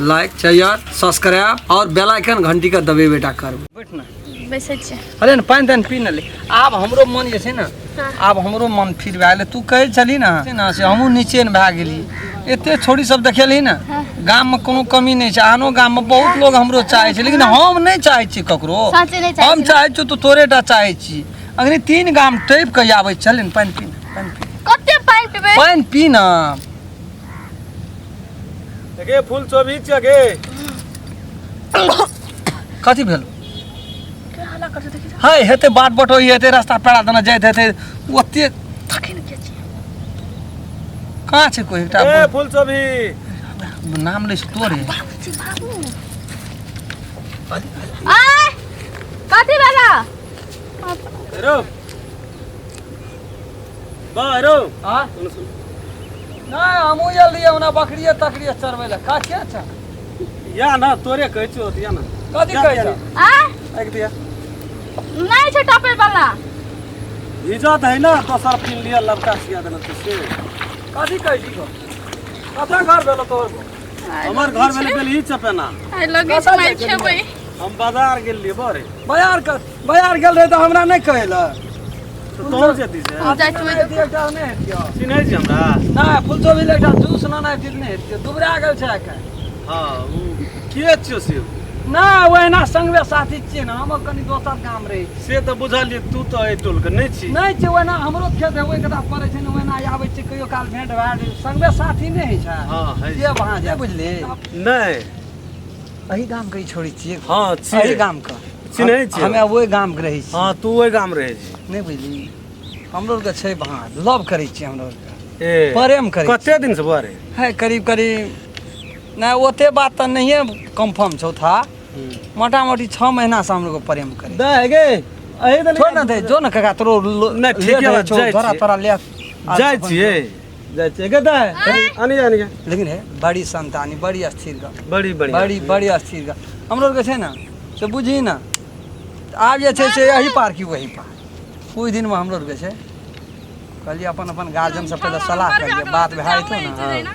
Like share subscribe और बेल icon घंटी के दबेबे टा करबै। बैठ ना। बैसै छियै। अरे ने पानि तानि पी ने ले। आब हमरो मन जे छै ने, हाँ। आब हमरो मन फिर भए गेलै। तू कहै छलही ने, छै ने, से हमहूँ निचेन भए गेली। एते छोरी सब देखेलही ने, हाँ। गाममे कोनो कमी नहि छै। आनो गाममे बहुत लोग हमरो चाहै छै, लेकिन हम नहि चाहै छियै ककरो। साँचे नहि चाहै हम छी ने? चाहै छियौ तऽ तोरे टा चाहै छी। अखनी 3 गाम टपि कऽ आबै छलै ने। पानि पी ने, पानि पी। कते पानि पीबै? पानि पी ने। गे फूल चोभी छियै गे। कथी भेल? के हल्ला करतै देखी तऽ। है हेतै बाट बटोही हेतै, रास्ता पेड़ा देने जाइत हेतै ओते। तखन के छियै? कहाँ छै कोइ एकटा? ए फूल चोभी। नाम लै छै तोरे। बाबू छै बाबू। आय कथी भेला? रो बा रो। हाँ? सुन सुन। नहि, हमहूँ आयल रहियै ओना बकरिए तकरिए चरबै लए। का के छै? या ना तोरे कहै छियौ तऽ या ना। कथी कहै छ? आय एक दिया। नहि छै टपे वाला। इज्जत है ना, दोसर पिन लिअ लबका सिया देना तू से। कथी कहै छी गो? कतऽ घर भेलो तोहर गो? हमर घर भेलै बेलही चपेना। आइ लगै छै कतऽ मारि जाइ छलियै? खेबै। हम बाजार गेल रहियै बरे। बाजार क बाजार गेल रहे तऽ हमरा नहि कहै लए। तऽ तोहूँ जेती से? हम जाइ छी ओहि एकटा नहि हेतियौ। चिन्है छी हमरा? नहि, फुलचोभी लए एकटा जूस लेने हेती तऽ नहि हेतियौ। दुबरा गेल छै आइ काल्हि। हँ, ओ के छियौ से? नहि, ओहिना संगवे साथी छियै ने, हम कनि दोसर गाम रहै छी। से तऽ बुझलियै, तू तऽ एहि टोलके नहि छी। नहि छै, ओहिना हमरो खेत है ओहि कता पड़ै छै ने, ओहिना आबै छै कहियो काल भेंट भए गेल। संगवे साथी नहि होइ छै। हँ है। से वहाँ जाय बुझली। नहि। एही गाम के छोड़ी छियै। हँ छियै। एही गाम के। चिन्है छियै। हमे ओहि गाम के रहै छी। हँ, तू ओहि गाम रहै छी। नहि बुझली, हमरो आरके छै वहाँ लव करै छियै हमरो आरके। ए प्रेम करै। कते दिन से बरे? है करीब करीब नहि, ओते बात तऽ नहिए कन्फर्म छौ था, मोटा मोटी 6 महीना से हम लोग प्रेम करै। दे गे एहि दने। छोड़ ना दे, जो ना काका, तोरो नहि, ठीके लेट बा, होइ छौ, जाइ तोरा छियै। तोरा ले जाइ छियै, जाइ छियै गे। दे आनी आनी। लेकिन हे बड़ी संतानी, बड़ी स्थिर ग। बड़ी बढ़िया। बड़ी बड़ी स्थिर ग। हमरो आरके छै ने से बुझही ने, आब जे छै से यही पार की वही पार। ओहि दिनमे हमरो आरके छै कहलियै अपन अपन गार्जियन से पहिले सलाह करियै, बात भए जेतौ ने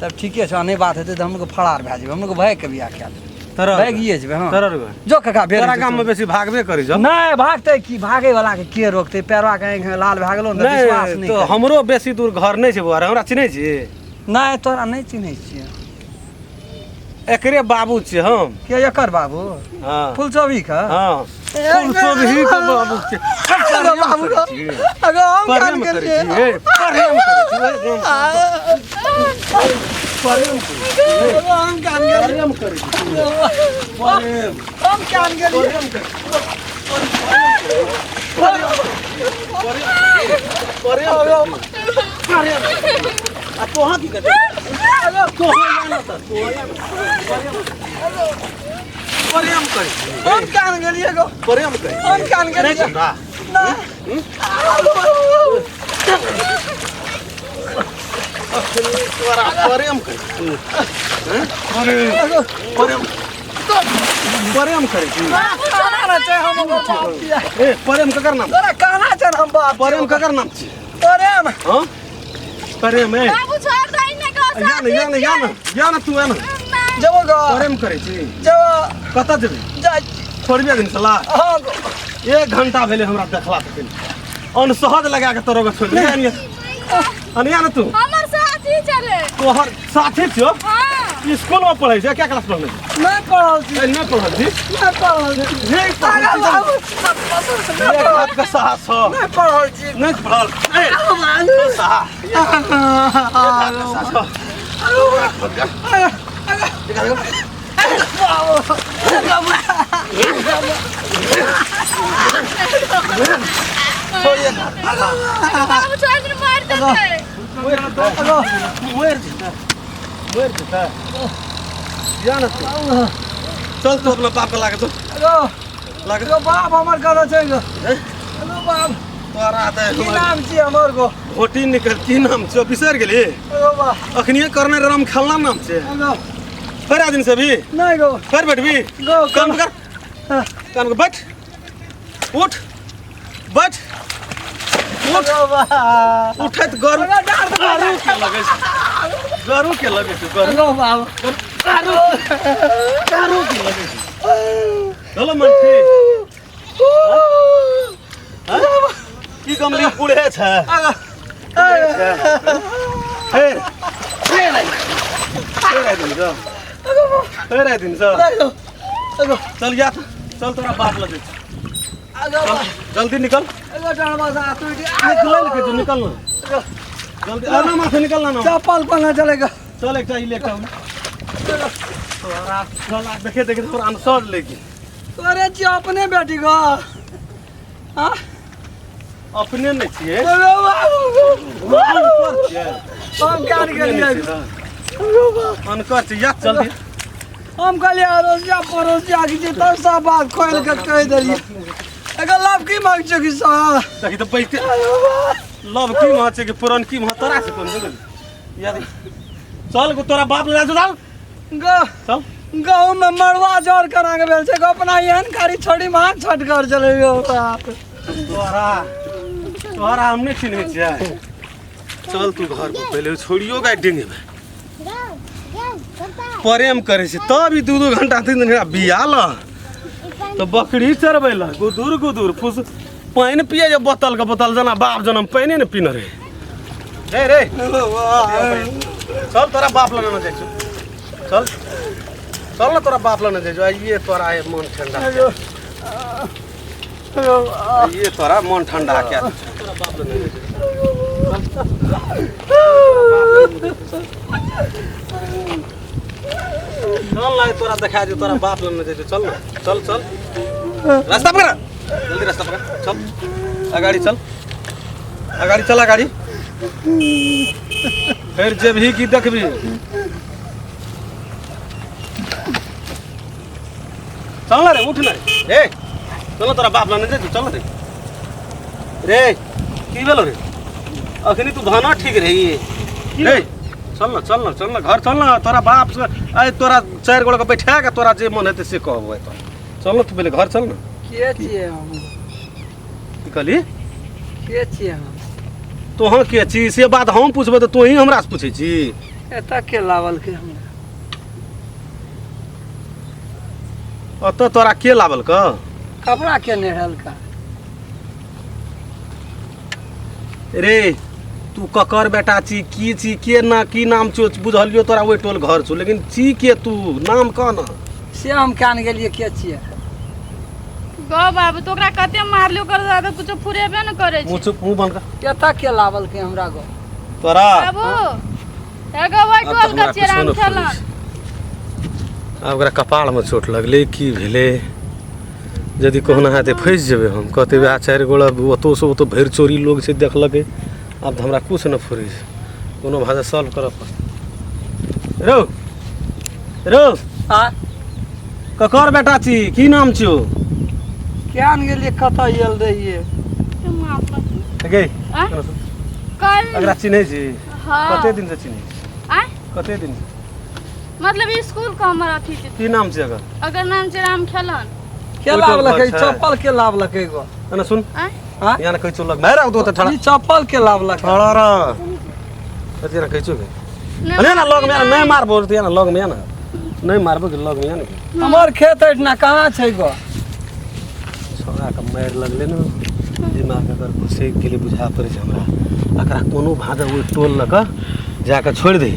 तब ठीके छौ, नहि बात हेतै तऽ हमलोग फरार भए जेबै। हमलोग भागि के बियाह कए लेबै। तोरा भागिए जेबै। हँ तोरा घर। जो काका भेल। तोरा गाममे बेसी भागबे करै छौ। नहि भागतै की, भागै वाला के के रोकतै? पैरवा के आँखि लाल भए गेलौ ने तऽ विश्वास नहि नहि तऽ करै। हमरो बेसी दूर घर नहि छै बौआ रे, हमरा चिन्है छी? नहि, तोरा नहि चिन्है छियै। एकरे बाबू छियै हम। के एकर बाबू? हँ। फुलचोभी के? हँ, फुलचोभी के बाबू छियै। अरे बाबू रे, अगर हम प्रेम कान करै गेलियै। छी, प्रेम करै छी, प्रेम हम कान गेलियै। प्रेम करै छी, प्रेम। हम कान गेलियै। प्रेम करै प्रेम प्रेम। आ तोहाँ की कहै तोहाँ? या ना तऽ तोहाँ या ना। प्रेम करै छी। हम कान गेलियै गो। प्रेम करै। हम कान नहि गेलियै। चिन्हरा? अखनी तोरा प्रेम करै छी, प्रेम प्रेम करै छी। कहना छै हम ओकर बाप छियै। ए प्रेम ककर नाम? तोरा कहना छै हम बाप छियै। प्रेम ककर नाम छी? प्रेम। हाँ प्रेम। ए बाबू छोड़ दही ने गो। या न, या न, या न, या न, तू या न। जेबो गो। प्रेम करै छी। जेबो। कतऽ जेबी? जाइ। छोड़बे दिन सला। हँ गो। 1 घंटा भेलै हमरा देखला तखन अनसहज लगा के तोरो के छोड़ दे। अनिया न तू। हमर साथी चले। तोहर साथी छियो? हाँ। स्कूल में पढ़ै छै? क्या क्लास पढ़ने छै? नहि पढ़ल छी। ए, नहि पढ़ल छी? नहि पढ़ल छी। नहि पढ़ल अरे छी? बाबू, एक हाथ के साहस छौ। नहि पढ़ल छी। नहि पढ़ल। ए, साहस, एक हाथ के साहस छौ। बाबू छोड़ दे, मार देतै। मरि जेतै, मरि जेतै। जा न तू, चल तू अपना बाप के लागे चल। अगो। लागे। अगो बाप हमर कतऽ छै गो? अगो बाप। तोरा तऽ की नाम छी हमर गो? घोटी निकल। की नाम छौ बिसरि गेली? अगो बाप। अखनिए करने राम खेलना नाम छै। अगो। फेर आ दिन से भी। नहि गो। फेर बैठबी? गो। कान पकड़, कान पकड़, बैठ, उठ, बैठ, उठ। अगो बाप। उठैत गर्म अगो डाँट दे। आरू के लगै छै। गरु के लगे छौ गरु गो बाबू गरु गरु के लगे छौ चलो मन ठीक की गमली बूढ़े छै फेर फेर आइ फेर आइ दिन छ फेर आइ दिन छ चल जा चल तोरा बाप लगे चल जल्दी निकल निकल के तू निकल ना जल्दी आना माथे निकल ना चप्पल कोना चलेगा चल एकटा ई लेके आउ तोरा चल आ देखे देखे तोरा आंसर लेके तोरे छियै अपने बेटी गो हाँ अपने नहि छियै अरे बाबू अनकर छियै हम क्या गेलियै अनकर छियै या जल्दी हम कहलियै अड़ोसिया पड़ोसिया के जे तब सब बात खोलि के कहि देलियै एकर लाभ की मांग छौ कि सर देखी तऽ बैठे लव की मह छै कि पुरन की मह तोरा से कोन गेल याद चल गो तोरा बाप ले चल गो चल गहूँ में मड़ुआ जर करा के भेल छै गो अपना एहन कारी छोड़ी महा छठ कर चले गो बाप तोरा तोरा हम नहि चिन्है छियै चल तू घर पर पहिले छोड़ियो गाय डेंगेबै प्रेम करै छै तब ई दू दू घंटा तीन तीन घंटा बिया ल तऽ बकरी चरबै ल गुदुर गुदुर फुस पानि पिए जे बोतल के बोतल जेना बाप जनम पानि ने पीने रहे रे रे चल तोरा बाप लग जाइ छौ चल चल ना तोरा बाप लग जाइ छौ आइए तोरा आइ मन ठंडा ये तोरा मन ठंडा क्या तोरा बाप लग जाइ छौ चल ना तोरा देखा दे तोरा बाप लग जाइ छौ चल ना चल चल रास्ता पकड़ जल्दी रास्ता पकड़ चल अगाडि चल अगाडि चल अगाडि फेर जेबही की देखबी चल ना रे उठ ना रे ए चल ना तोरा बाप लग जाइ चल ना रे रे की भेलो रे अखनी तू भाना ठीक रही रे चल ना चल ना चल ना घर चल ना तोरा बाप से आइ तोरा चारि गोड़ा के बैठा के तोरा जे मन हेतै से कहबो आइ तोरा चल ना तू पहिले घर चल ना के छियै हम की कहली के छियै हम तोहँ के छी से बात हम पुछबै तऽ तोही हमरा से पूछै छी एतऽ के लावल के हमरा ओतऽ तोरा के लावल क कपड़ा के नेहलका रे तू ककर बेटा छी की छी के ना की नाम छौ बुझलियो तोरा ओहि टोल घर छौ लेकिन छी के तू नाम कह ना से हम कान गेलियै के छियै गो बाबू तो ओकरा कते मारलियो कर ज्यादा कुछो फुरेबे न करे मुँह छै चुप मुँह बंद कर एतऽ के लावल के हमरा गो तोरा बाबू एगो वही आब तऽ टोल हमरा के छियै कुछो राम नहि खेलन फुरै छै। आब ओकरा कपारमे चोट लगलै की भेलै यदि कहुना हेतै फँसि जेबै हम कहतै वएह चारि गोड़ा ओतौसँ ओतौ भरि चोरी लोग छै देखलकै आब तऽ हमरा किछु नहि फुरै छै कोनो भाषा सॉल्व करऽ पड़तै रौ रौ आ ककर बेटा छी की नाम छियौ केहन गेलियै कतऽ आयल रहियै गे आँय? कल एकरा चिन्है छी हाँ कते दिन से चिन्है छी आँय? कते दिन से मतलब स्कूल के हमर अथी छै की नाम छै एकर अगर नाम छै राम खेलन के ओहि टोल लावलकै घर छै। चप्पल के लावलकै गो एना सुन आँय? आँय? यहाँ कहै छौ लग मारि आउ तो ठड़ा ई चप्पल के लावलकै ठड़ा रह कथी ना कहै छौ गे नहि अरे ना लग में नहीं मारबो तो यहाँ लग में ना नहीं मारबो कि लग में ना हमर खेत एहिठिना कहाँ छै गो छोड़ा के मारि लगलै ने दिमाग अगर घुसि गेलै बुझा पड़ै छै हमरा एकरा कोनो भाँजा ओहि टोल लऽ कऽ जाकऽ छोड़ि दही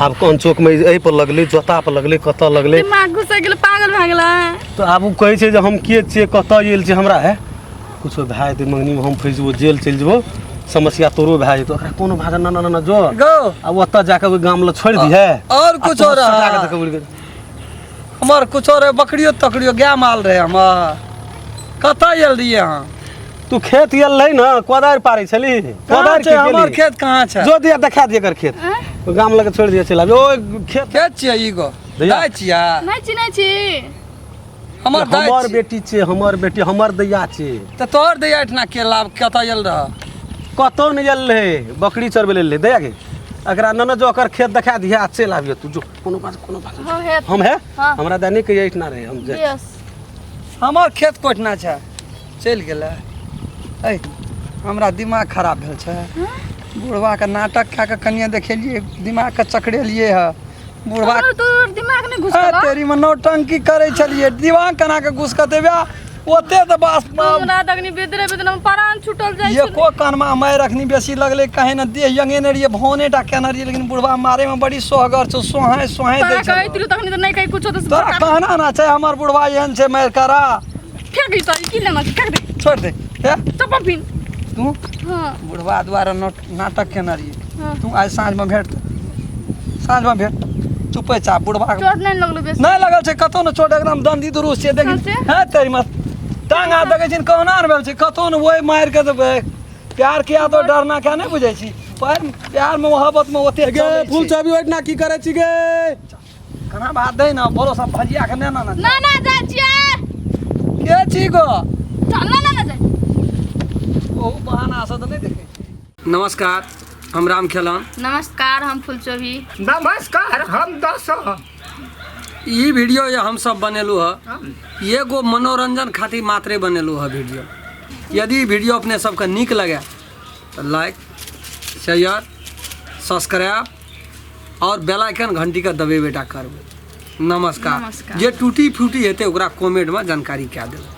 आब कोन चौकमे एहि पर लगलै जोता पर लगलै कतऽ लगलै दिमाग घुसि गेलै पागल भए गेलै तऽ आब ओ कहै छै जे हम के छियै कतऽ आयल छियै हमरा है कुछो भए जेतै मंगनीमे हम फँसि जेबो जेल चलि जेबो समस्या तोरो भए जेतौ एकरा कोनो भाँजा ना ना ना जो गो आ ओतऽ जाकऽ ओहि गाम लग छोड़ि दिहे और कुछो रहा रह हमर कुछो रहे बकरियो तकरियो गाय माल रहे हमर कतऽ आयल रहियै अहाँ तू खेत गेल रही ने कोदारि पारै छली कहाँ कोदारि छै के हमर गेली? खेत कहाँ छै जो दिया देखा दिए कर खेत ओ गाम लगे छोड़ दिया चल आबी ओ खेत खेत छियै ई गो दैया। दाइ छियै नहि चिन्है छी हमर दाइ हमर छियै। बेटी छै हमर बेटी हमर दैया छै तऽ तोहर दैया एहिठिना के लाभ कतऽ आयल रह कतौ नहि गेल रहे बकरी चरबै लेल रहै दैया गे एकरा ननद जो ओकर खेत देखा दिहे आ चलि आबियो तू जो कोनो बात कोनो बात हो हेत हम है हाँ। हमरा दैनी के एहिठिना रहे हम जाय यस हमर खेत कोठना छै चलि गेलै ऐ हमरा दिमाग खराब भेल छै बुढ़बाके नाटक कए कऽ कनिए देखेलियै, दिमागके चकरेलियै हँ बुढ़बा। तोर दिमाग नहि ए, घुसकल? तेरी में नौटंकी करै छलियै, दिमाग केना के घुसकतै? बे ओते तऽ बास। हमरा तखनी बेदरे बेदरे में प्राण छूटल जाइ छै। एको कानमा मारि अखनी बेसी लगलै कहीं ने, देह यंगेने रहियै, भौने टा केने रहियै, लेकिन बुढ़बा मारे में बड़ी सोहगर छौ, सोहाय सोहाय दै तोरा छौ। कहैत रहियो तखनी तऽ नहि कही कुछो तऽ। तोरा कहना ना छै, हमर बुढ़बा एहन छै, मारि करा। फेंक दी तोरी, की लेना छै, फेंक दे। छोड़ि दे हे। चप्पल पिन। तू हाँ। बुढ़बा दुआरे नाटक केने रहियै। हाँ। तू आइ साँझमे भेट, साँझमे भेट, चुपे चाप बुढ़बा के। चोट नहि लगलो बेसी? नहि लगल छै कतौ ने चोट, एकदम दंदी दुरुस्त छै, देखी। हँ से? है तेरी मत टांग हाथ देखै छी कहुना ने भेल छै कतौ ने, ओहि मारि के देबै। प्यार किया तो डरना क्या, नहि बुझै छी? पर प्यार में मोहब्बत में ओते गे चलै फूल छै। चाबी ओहिठिना की करै छी गे? खाना भात दै ने बोलो सब भजिया के ने ना। ना ना, जाइ छियै। के छी गो? चल ना, ना जाइ। ओ बहाना से तऽ नहि देखै छी। नमस्कार, हम राम खेलन। नमस्कार, हम फुलचोभी। नमस्कार, हम दस। ई वीडियो जे हम सब बनेलहुँ हँ, एगो मनोरंजन खातिर मात्रे बनेलहुँ हँ वीडियो। यदि ई वीडियो अपने सबके नीक लगे तऽ लाइक, शेयर, सब्सक्राइब और बेल आइकन घंटी के दबेबे टा करबै। नमस्कार। नमस्कार। जे टूटी फूटी हेतै ओकरा कमेंटमे जानकारी कए देबै।